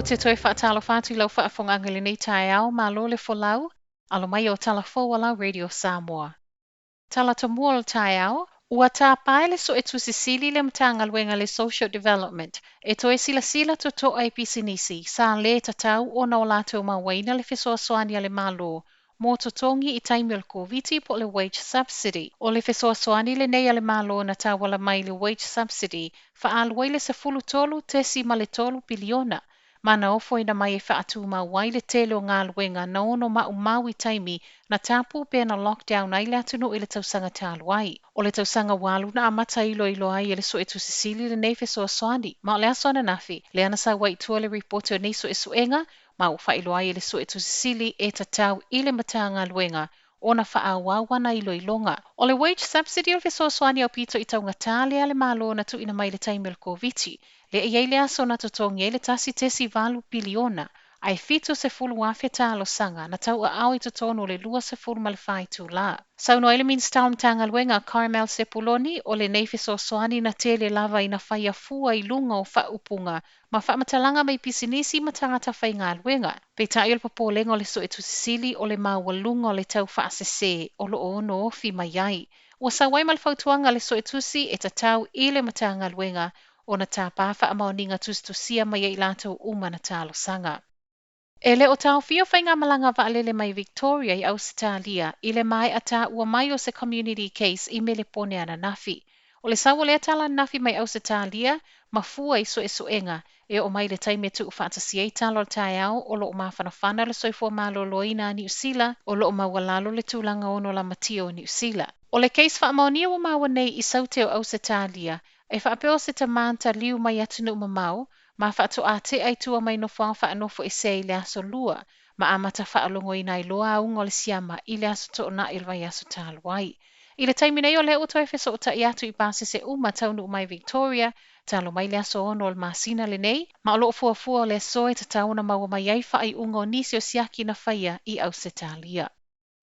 te toe faatalofa atu i lau faafofogaaga i lenei taeao, malo le folau, alo mai o tala fou a lau Radio Samoa. Tala tomua o le taeao, ua tāpae e le Suetusi Sili le Matagaluega le Social Development e toe silasila totoa i pisinisi sa lē tatau ona o latou mauaina le fesoasoani a le Malo mo totogi i taimi o le Koviti po o le Wage Subsidy. O le fesoasoani lenei a le Malo na tauala mai i le Wage Subsidy faaalu ai le 13.3 piliona ma na ofoina mai e faatumau ai le tele o galuega na ono maumau i taimi na tapu pe na lockdown ai le atunuu i le tausaga talu ai. O le tausaga ua alu na amata iloilo ai e le Suetusi Sili lenei fesoasoani, ma o le aso ananafi lea na sau ai i tua le ripoti o nei suesuega ma ua faailoa ai e le Suetusi Sili e tatau i le Matagaluega ona faaauau ana iloiloga. O le wage subsidy o le fesoasoani aupito i taugatā lea a le Malo na tuuina mai i le taimi o le Koviti, lea e i ai le aso na totogi ai le 1.8 piliona, ae 70,000 talosaga na tauaao i totonu o le 24 itulā. Saunoa ai le Minisita o le Matagaluega Carmel Sepuloni, o lenei fesoasoani na tele lava ina faia fua i luga o faaupuga ma faamatalaga mai pisinisi ma tagata faigaluega. Peitai o le popolega o le Suetusi Sili o le maualuga o le tau faasese o lo o ono ofi mai ai. Ua sau ai ma le fautuaga a le Suetusi e tatau i le Matagaluega ona tapa faamaoniga tusitusia mai ia i latou uma na talosaga. E le o taofia faigamalaga vaalele mai Victoria i Ausetalia i le maea taua mai o se community case i Melepone ananafi. O le sau o lea tala ananafi mai Ausetalia ma fua i suesuega e oo mai i le taimi e tuufaatasia ai tala o le taeao o lo o mafanafana le soifua maloloina a Niu Sila o lo o maualalo le tulaga ono lamatia o Niu Sila. O le case faamaonia ua maua nei i Saute o Ausetalia e faapea o se tama na taliu mai atunuu mamao ma faatoa tea i tua mai nofoaga faanofoesea i le aso Lua ma amata faalogoina ai loa auga o le siama i le aso Toonai o le vaiaso talu ai. I le taimi nei o lea ua toe fesootai atu i pasese uma taunuu mai Victoria, talo mai le aso 6 o le masina lenei, ma o lo o fuafua o le aso e tatau ona maua mai ai faaiuga o nisi o siaki na faia i Ausetalia.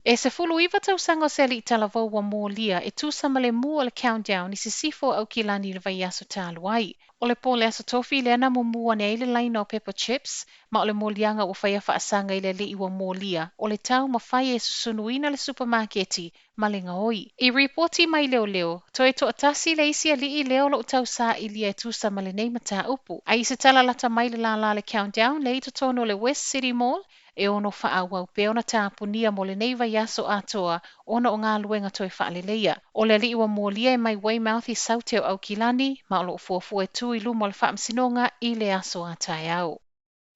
E 19 tausaga o se alii talavou ua molia e tusa ma le mu o le Countdown i sisifo o Aukilani i le vaiaso talu ai. O le po o le aso Tofi lea na mumu ane ai le laina o pepper chips, ma o le moliaga ua faia faasaga i le alii ua molia, o le taumafai e susunuina le supamaketi ma le gaoi. I ripoti mai leoleo, toe toatasi le isi alii lea o lo o tausailia e tusa ma lenei mataupu. A i se tala lata mai le lālā o le Countdown lea i totonu o le West City Mall, e ono faaauau pea ona tapunia mo lenei vaiaso atoa ona o galuega toe faaleleia. O le alii ua molia e mai Weymouth i Saute o Aukilani, ma o lo o fuafua e tu i luma o le faamasinoga i le aso a taeao.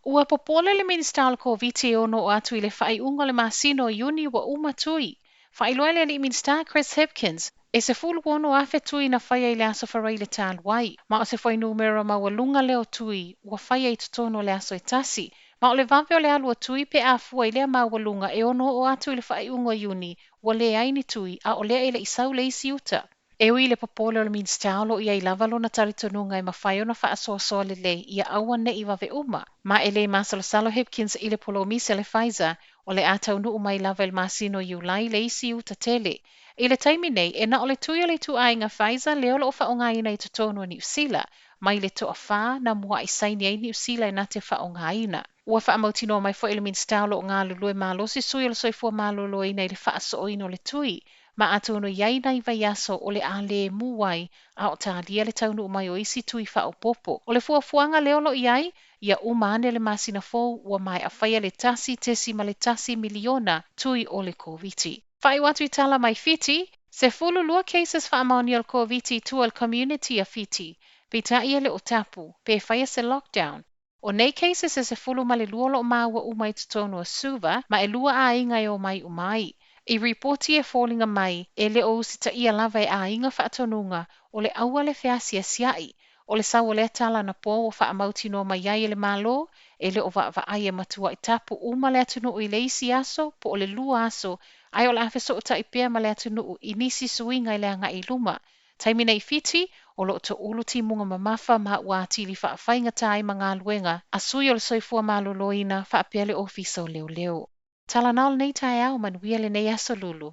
Ua popole le Minisita o le Koviti e ono oo atu i le faaiuga o le masina o Iuni ua uma tui. Faailoa e le alii Minisita Chris Hipkins, e 16,000 tui na faia i le aso Faraile talu ai, ma o se fuainumera maualuga lea o tui ua faia i totonu o le aso e tasi, Ma o le vave o le alu o tui pe a fua i lea maualuga e ono oo atu i le faaiuga o Iuni, ua leai ni tui, a o lea e le i sau le isi uta. E ui i le popole o le Minisita o lo o i ai lava lona talitonuga e mafai ona faasoasoa lelei ia aua ne i vave uma, ma e le masalosalo Hipkins i le polomisi a le Pfizer, o le a taunuu mai lava i le masina o Iulai le isi uta tele. I le taimi nei, e na o le tui o le ituaiga Pfizer lea o lo o faaaogaina i totonu o Niu Sila, mai le toafa na mua'i saini ai Niu Sila e na te faaaogaina. Ua faamautinoa mai foi e le Minisita o lo o galulue malosi sui o le Soifua Maloloina i le faasooina o le tui, ma atonu i ai nai vaiaso o le a le mu ai a o talia le taunuu mai o isi tui faaopoopo. O le fuafuaga lea o lo o i ai, ia uma ane le masina fou ua maea faia le 1.1 miliona tui o le Koviti. Faaiu atu i tala mai Fiti, 12 cases faamaonia o le Koviti i tua o le community a Fiti, peitai e le o tapu, pe faia se lockdown. O nei cases e 12 o lo o maua uma i totonu o Suva, ma e lua aiga e omai uma ai. I ripoti e foliga mai, e le o usitaia lava e aiga faatonuga o le aua le feasiasia'i. O le sau o lea tala anapo ua faamautinoa mai ai e le Malo, e le o vaavaai e matua'i tapu uma le atunuu i le isi aso po o le lua aso, ae o le a fesootai pea ma le atunuu i nisi suiga i le agai i luma. Taimi nei i Fiti, o lo o toulu timuga mamafa ma ua atili faafaigata ai ma galuega a sui o le soifua maloloina faapea le Ofisa o Leoleo. Tala na o lenei taeao, manuia lenei aso lulu.